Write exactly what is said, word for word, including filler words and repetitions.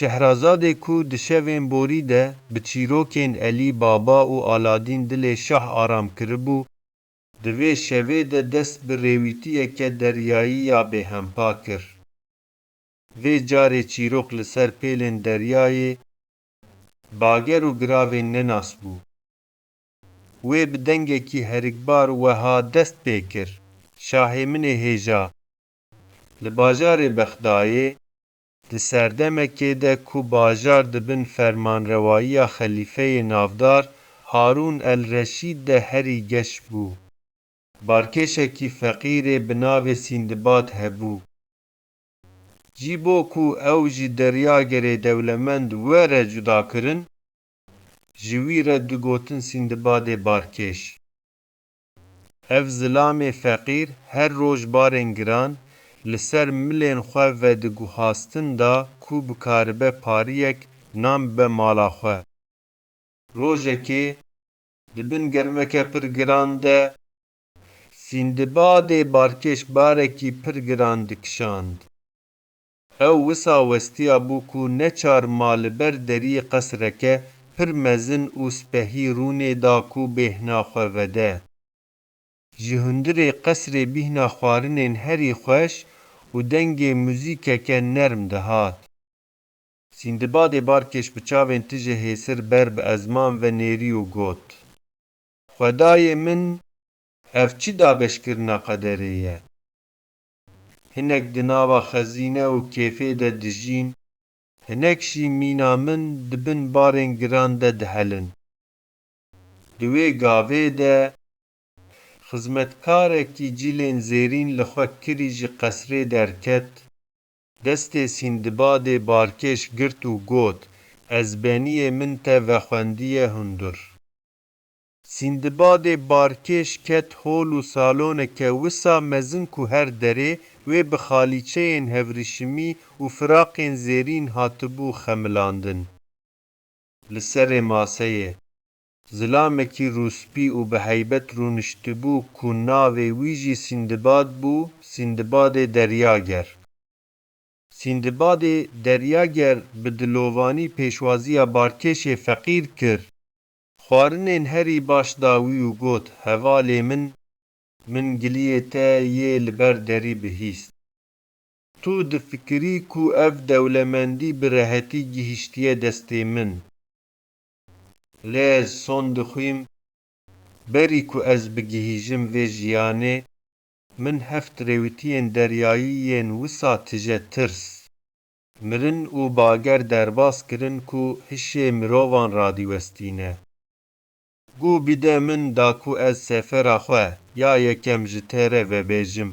Şehrazadê ku di şevên borî de bi çîrokên Elî Baba û Aladîn dilê şah aram kiribû, di vê şevê de dest bi rêwîtiyeke deryayî ya bêhempa kir. Vê carê çîrok li ser pêlên deryayê, bager û giravên nenas bû. Wê bi dengekî herikbar wiha dest pê kir: Şahê min ê hêja! Li bajarê Bexdayê, di serdemekê de ku bajar di bin fermanrewayiya xelîfeyê navdar Harûn el Reşîd de herî geş bû, barkêşekî feqîrê bi navê Sîndibad hebû. Ji bo ku ew ji deryagerê dewlemend were cudakirin, ji wî re digotin Sîndibadê Barkêş. Ev zilamê feqîr her roj barên giran li ser milên xwe vediguhastin da ku bikaribe pariyek nan bibe mala xwe. Rojekê, di bin germeke pir giran de, Sîndibadê Barkêş barekî pir giran dikişand. Ew wisa westiyabû ku neçar ma li ber deriyê qesreke pir mezin û spehî rûnê da ku bêhna xwe vede. Ji hundirê qesrê bîhna xwarinên herî xweş û dengê muzîkeke nerm dihat. Sîndibadê Barkêş bi çavên tije hêsir ber bi ezman ve nêrî û got: Xwedayê min, ev çi dabeşkirina qederê ye? Hinek di nava xezîne û kêfê de dijîn, hinek jî mîna min di bin barên giran de dihelin. Di wê gavê de xizmetkarekî cilên zêrîn li xwe kirî ji qesrê derket, destê Sîndibadê Barkêş girt û got: Ez beniyê min te vexwendiye hundir. Sîndibadê Barkêş ket hol û saloneke wisa mezin ku her derê wê bi xalîçeyên hevrîşimî û firaqên zêrîn hatibû xemilandin. Li serê maseyê, zilamekî rûspî û bi heybet rûniştibû ku navê wî jî Sîndibad bû, Sîndibadê Deryager. Sîndibadê Deryager bi dilovanî pêşwaziya Barkêşê feqîr kir. Xwarinên herî baş da wî û got: Hevalê min, min giliyê te yê li ber derî bihîst. Tu difikirî ku ev dewlemendî bi rehetî gihîştiye destê min. Lê ez son dixwîm, berî ku ez bigihîjim vê jiyanê, min heft rêwitiyên deryayî yên wisa tije tirs, mirin û bager derbas kirin ku hişê mirovan radiwestîne. Gu bide min da ku ez sefera xwe ya yekem ji te re vebêjim.